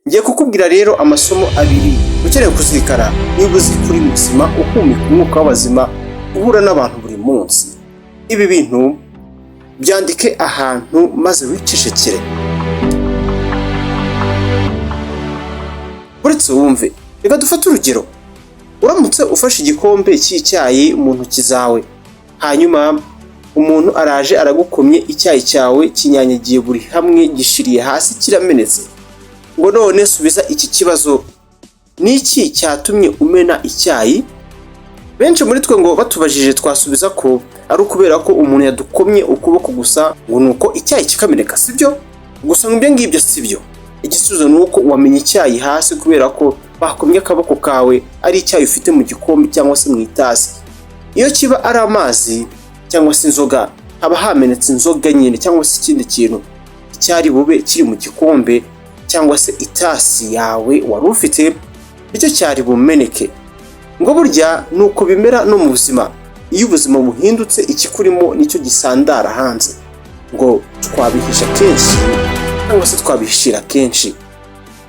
Ngiye kukubwira rero amasomo abiri ukeneye kuzirikana niba uzi ko uri muzima, uhumeka umwuka w'abazima, uhura n'abantu buri munsi. Ibi bintu byandike ahantu maze wicecekere. Uretse wumve, reka dufate urugero. Uramutse ufashe igikombe cy'icyayi mu ntoki zawe, hanyuma umuntu araje aragukomye, icyayi cyawe kinyanyagiye buri hamwe, gishiriye hasi, kiramenetse. Ngo none subiza iki kibazo: ni iki cyatumye umena icyayi? Benshi muri twe ngo batubajije twasubiza ko ari ukubera ko umuntu yadukomye ukuboko gusa, ngo ni uko icyayi kikameneka, sibyo? Gusa ngo ibyo ngibyo sibyo. Igisubizo ni uko wamenye icyayi hasi kubera ko bakomye akaboko kawe, ari icyayi ufite mu gikombe cyangwa se mu itasi. Iyo kiba ari amazi cyangwa se inzoga, haba hamenetse inzoga nyine cyangwa se ikindi kintu icyari bube kiri mu gikombe cyangwa se itasi yawe wari ufite, nicyo cyari bumeneke. Ngo burya ni uko bimera no mu buzima. Iyo ubuzima buhindutse, ikikurimo nicyo gisandara hanze. Ngo twabihisha kenshi cyangwa se twabihishira kenshi,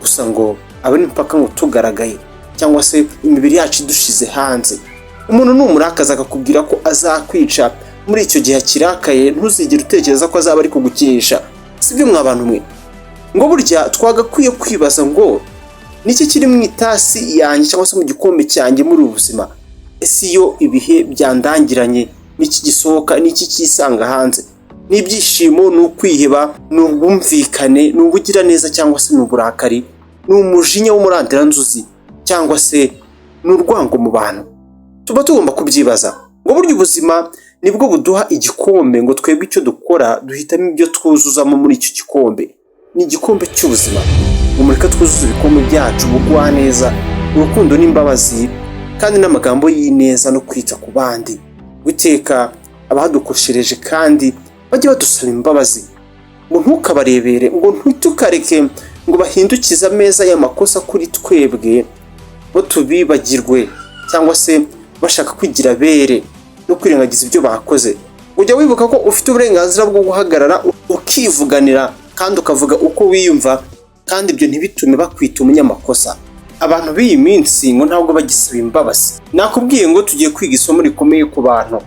gusa ngo abe impaka ngo tugaragaye cyangwa se imibiri yacu idushize hanze. Umuntu numurakaza akakubwira ko azakwica muri icyo gihe akirakaye, ntuzigere utekereza ko azaba ari kugukinisha. Sibyo mwa bantu mwe? Ngo burya twagakwiye kwibaza ngo niki kiri mu itasi yanjye cyangwa se mu gikombe cyanjye muri ubu buzima? Ese iyo ibihe byandangiranye, niki gisohoka, niki cyisanga hanze? Ni ibyishimo, ni ukwiheba, ni ubwumvikane, ni ubugiraneza cyangwa se ni uburakari, ni umujinya w'umuranduranzuzi cyangwa se ni urwango mu bantu? Tuba tugomba kubyibaza. Ngo burya ubuzima nibwo buduha igikombe, ngo twebwe icyo dukora duhitamo ibyo twuzuzamo muri icyo gikombe. Ni igikombe cy'ubuzima. Ngo mureke twuzuze ibikombe byacu ubugwaneza, urukundo n'imbabazi, kandi n'amagambo y'ineza no kwita ku bandi. Witeka abadukoshereje kandi bajye badusaba imbabazi. Ngo ntukabarebere, ngo ntitukareke ngo bahindukize ameza y'amakosa kuri twebwe, bo tubibagirwe, cyangwa se bashaka kwigira bere no kwirengagiza ibyo bakoze. Ujya wibuka ko ufite uburenganzira bwo guhagarara ukivuganira kandi ukavuga uko wiyumva, kandi ibyo ntibitume bakwita umunyamakosa. Abantu b'iyi minsi ngo ntabwo bagisaba imbabazi. Nakubwiye ngo tugiye kwiga isomo rikomeye ku bantu.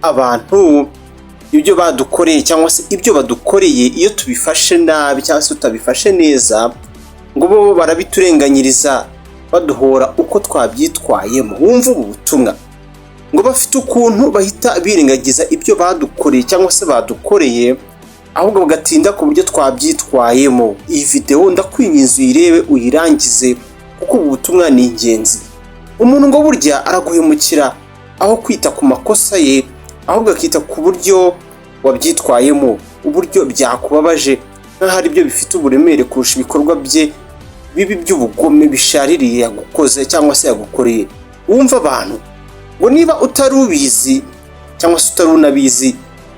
Abantu ibyo badukoreye cyangwa se ibyo badukoreye, iyo tubifashe nabi cyangwa se tutabifashe neza, ngo bo barabiturenganyiriza baduhora uko twabyitwayemo. Wumva ubu butumwa. Ngo bafite ukuntu bahita birengagiza ibyo badukoreye cyangwa se badukoreye, ahubwo bagatinda ku buryo twabyitwayemo. Iyi videwo ndakwinginze uyirebe uyirangize, kuko ubu butumwa ni ingenzi. Umuntu ngo burya araguhemukira, aho kwita ku makosa ye, ahubwo akita ku buryo wabyitwayemo, uburyo byakubabaje, nk'aho ari byo bifite uburemere kurusha ibikorwa bye bibi by'ubugome bishaririye yagukoze cyangwa se yagukoreye. Wumva abantu, ngo niba utari ubizi cyangwa se utari unabizi,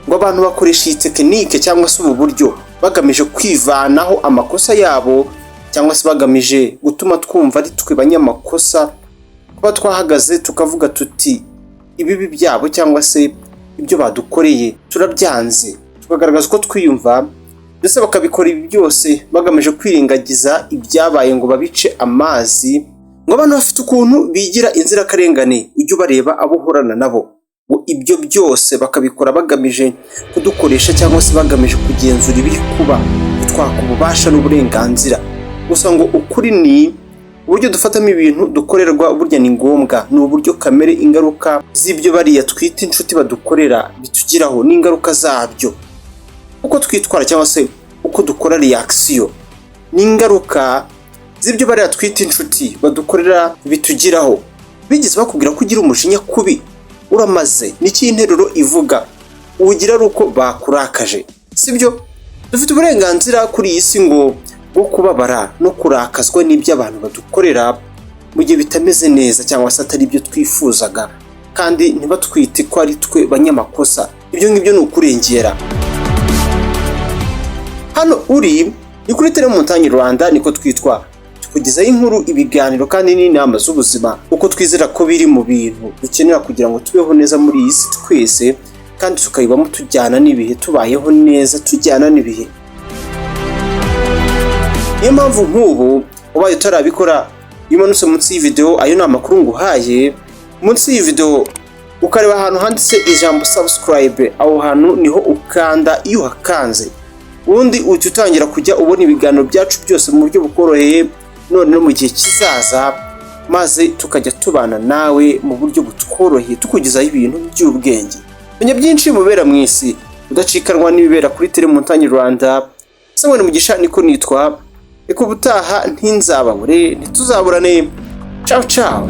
ngo abantu bakoresha iyi tekinike cyangwa se ubu buryo bagamije kwivanaho amakosa yabo, cyangwa se bagamije gutuma twumva ari twe banyamakosa kuba twahagaze tukavuga tuti ibibi byabo cyangwa se ibyo badukoreye turabyanze, tukagaragaza uko twiyumva. Ndetse bakabikora ibi byose bagamije kwirengagiza ibyabaye, ngo babice amazi. Ngo abantu bafite ukuntu bigira inzirakarengane, ujye ubareba abo uhorana nabo. Ngo ibyo byose bakabikora bagamije kudukoresha cyangwa se bagamije kugenzura ibiri kuba, kutwaka ububasha n'uburenganzira. Gusa ngo ukuri ni uburyo dufatamo ibintu dukorerwa. Burya ni ngombwa, ni uburyo kamere ingaruka z'ibyo bariya twita inshuti badukorera bitugiraho n'ingaruka zabyo, uko twitwara cyangwa se uko dukora reaction, n'ingaruka z'ibyo bariya twita inshuti badukorera bitugiraho. Bigeze bakubwira ko ugira umujinya kubi? Uramaze. Niki iyi nteruro ivuga? Uwugira ari uko bakurakaje, sibyo? Dufite uburenganzira kuri iyi si ngo bwo kubabara no kurakazwa n'ibyo abantu badukorera mu gihe bitameze neza cyangwa se atari ibyo twifuzaga, kandi ntibatwite ko ari twe banyamakosa. Ibyo ngibyo ni ukurengera. Hano uri ni kuri Telemontagne Rwanda, niko twitwa. Tukugezaho inkuru, ibiganiro kandi n'inama z'ubuzima, kuko twizera ko biri mu bintu dukenera kugira ngo tubeho neza muri iyi si twese, kandi tukayibamo tujyana n'ibihe, tubayeho neza tujyana n'ibihe. Niyo mpamvu nk'ubu Ubaye utarabikora, iyo umanutse munsi y'iyi video, ayo ni amakuru nguhaye, munsi y'iyi video ukareba ahantu handitse ijambo "subscribe", aho hantu niho ukanda. Iyo uhakanze, ubundi uhita utangira kujya ubona ibiganiro byacu byose mu buryo bukoroheye, none no mu gihe kizaza, maze tukajya tubana nawe mu buryo butworoheye, tukugezaho ibintu by'ubwenge. Menya byinshi mubera mu isi, udacikanwa n'ibibera kuri Tele Montagne Rwanda. Samuel Mugisha niko nitwa. Reka ubutaha ntinzababure, ntituzaburane. Ciao ciao.